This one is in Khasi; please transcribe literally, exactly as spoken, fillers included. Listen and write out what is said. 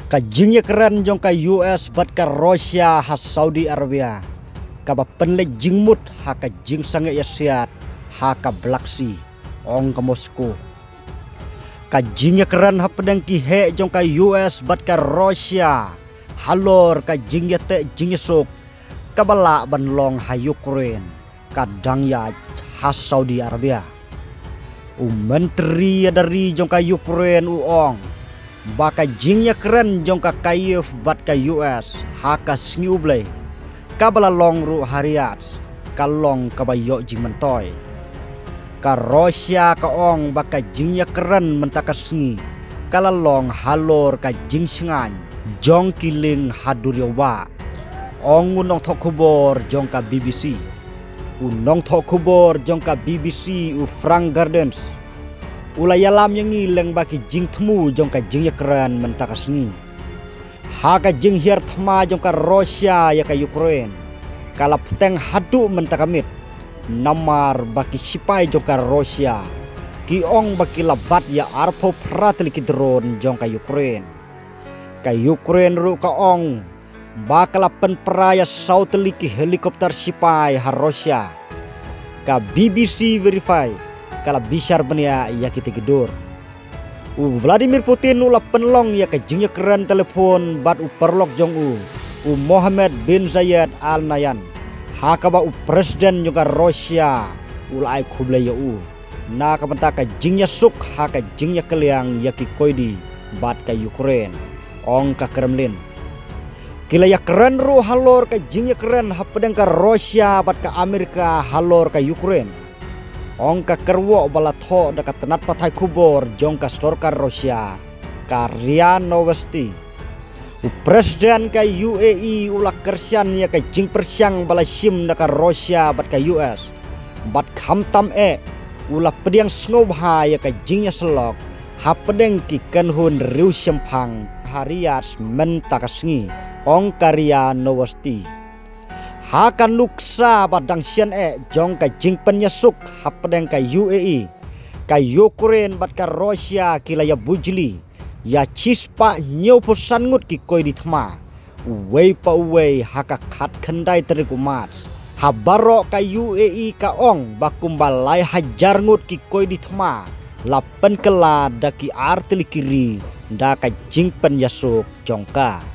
Ka jingïakren jong ka U S bad ka Russia ha Saudi Arabia kaba pynleit jingmut ha ka jingsangeh ïasiat ha ka Black Sea, ong ka Moscow. Ka jingïakren hapdeng ki heh jong ka U S bad ka Russia halor ka jingïateh jingïasuk kaba lah ban long ha Ukraine ka dang ïaid ha Saudi Arabia. U Myntri Ïada Ri jong ka Ukraine u ong ba ka jingïakren jong ka Kyiv bad ka U S ha ka Sngi U Blei kaba la long ruh ha Riyadh ka long kaba ïoh jingmyntoi. Ka Russia ka ong ba ka jingïakren mynta ka sngi ka la long halor ka jingshngaiñ jong ki lieng ha duriaw bah, ong u nongthoh khubor jong ka B B C. U nongthoh khubor jong ka B B C u Frank Gardens u la ïalam ïa ngi lyngba ki jingthmu jong ka jingïakren mynta ka sngi. Ha ka jinghiar thma jong ka Russia ïa ka Ukraine ka la bteng haduh mynta ka miet, namar ba ki sipai jong ka Russia ki ong ba ki la bat ïa arphew phra tylli ki drone jong ka Ukraine. Ka Ukraine ruh ka ong ba ka la pynpra ïa saw tylli ki helicopter sipai ha Russia. Ka B B C Verify ka la bishar bniah ïa kitei ki dur. U Vladimir Putin u la pynlong ïa ka jingïakren telephone bad u paralok jong u, u Mohammed bin Zayed Al Nahyan, ha kaba u president jong ka Russia u la ai khublei ïa u na ka bynta ka jingïasuk ha ka jingïakylliang ïa ki koidi bad ka Ukraine, ong ka Kremlin. Ki la ïakren ruh halor ka jingïakren hapdeng ka Russia bad ka Amerika halor ka Ukraine, ong ka kyrwoh ba la thoh da ka tnat pathai khubor jong ka sorkar Russia, ka RIA Novosti. U president ka U A E u la kyrshan ïa ka jingpyrshang ba la shim da ka Russia bad ka U S, bad khamtam eh u la pdiang sngewbha ïa ka jingïasyllok hapdeng ki kynhun riewshemphang ha Riyadh mynta ka sngi, ong ka RIA Novosti. Ha ka nuksa ba dang shen eh jong ka jingpynïasuk hapdeng ka U A E, ka Ukraine bad ka Russia ki la ïabujli ïa shispah hynñiewphew san ngut ki koidi thma, uwei pa uwei ha ka khatkhyndai tarik u March. Ha baroh ka U A E ka ong ba kumba lai hajar ngut ki koidi thma la pynkylla da ki artylli ki ri da ka jingpynïasuk jong ka.